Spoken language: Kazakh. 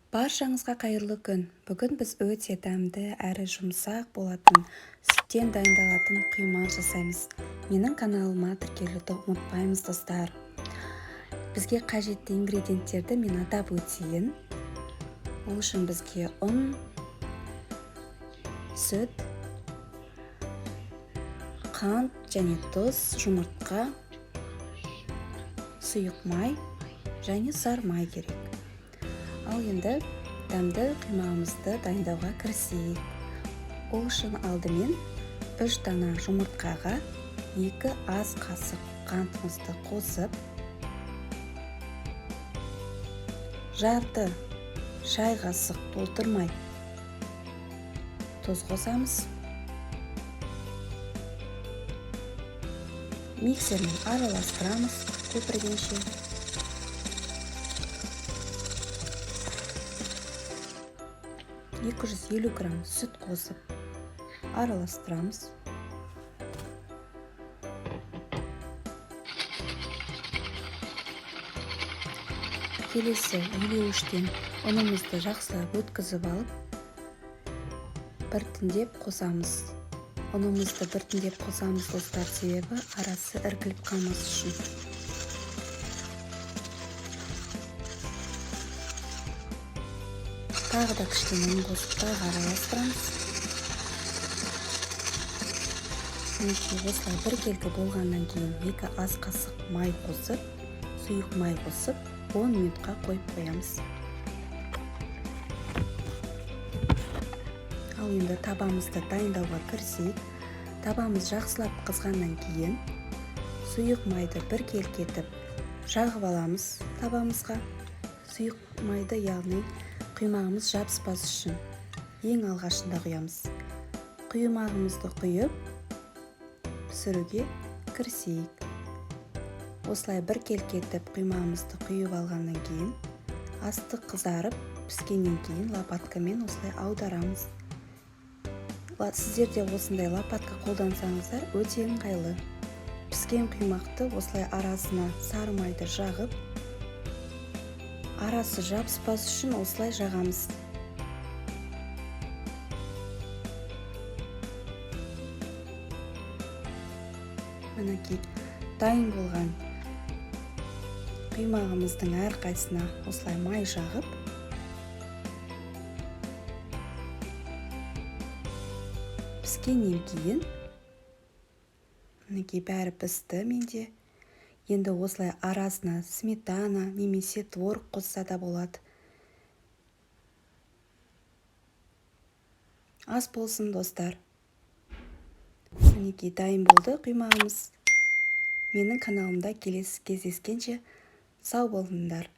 Баршаңызға қайырлы күн. Бүгін біз өте дәмді әрі жұмсақ болатын сүттен дайындалатын құймақ жасаймыз. Менің каналыма тіркелуді ұмытпаймыз, достар. Бізге қажетті ингредиенттерді мен атап өтейін. Ол үшін бізге ұн, сүт, қант және тұз, жұмыртқа, сұйық май және сары май керек. Ал енді дәмді құймағымызды дайындауға кірісейік. Ол үшін алдымен 3 дана жұмыртқаға 2 ас қасық қантымызды қосып, жарты шай қасық толтырмай тұз қосамыз. Миксермен араластырамыз көпіргенше. 250 грамм сүт қосып араластырамыз. Келесі елеуіштен ұнымызды жақсылап өткізіп алып, біртіндеп қосамыз. Ұнымызды біртіндеп қосамыз, достар, себебі арасы іркіліп қалмас үшін. Тағы да кішкене ұн қосып тағы араластырамыз. Мінекей, осылай біркелкі болғаннан кейін 2 ас қасық май қосып, сұйық май қосып, 10 минутқа қойып қоямыз. Ал енді табамызды дайындауға кірісейік. Табамыз жақсылап қызғаннан кейін сұйық майды біркелкі етіп жағып аламыз табамызға. Сұйық майды, яғни құймағымыз жабыспас үшін ең алғашында құямыз. Құймағымызды құйып, пісіруге кірісейік. Осылай біркелкі етіп құймағымызды құйып алғаннан кейін, асты қызарып піскеннен кейін лопаткамен осылай аударамыз. Сіздер де осындай лопатка қолдансаңыздар өте ыңғайлы. Піскен құймақты осылай арасына сары майды жағып, арасы жабыспас үшін осылай жағамыз. Мінекей, дайын болған құймағымыздың әрқайсысына осылай май жағып, піскеннен кейін мінекей бәрі пісті менде. Енді осылай арасына сметана немесе творог қосса да болады. Ас болсын, достар. Мінекей дайын болды құймағымыз. Менің каналымда келесі кездескенше сау болыңдар.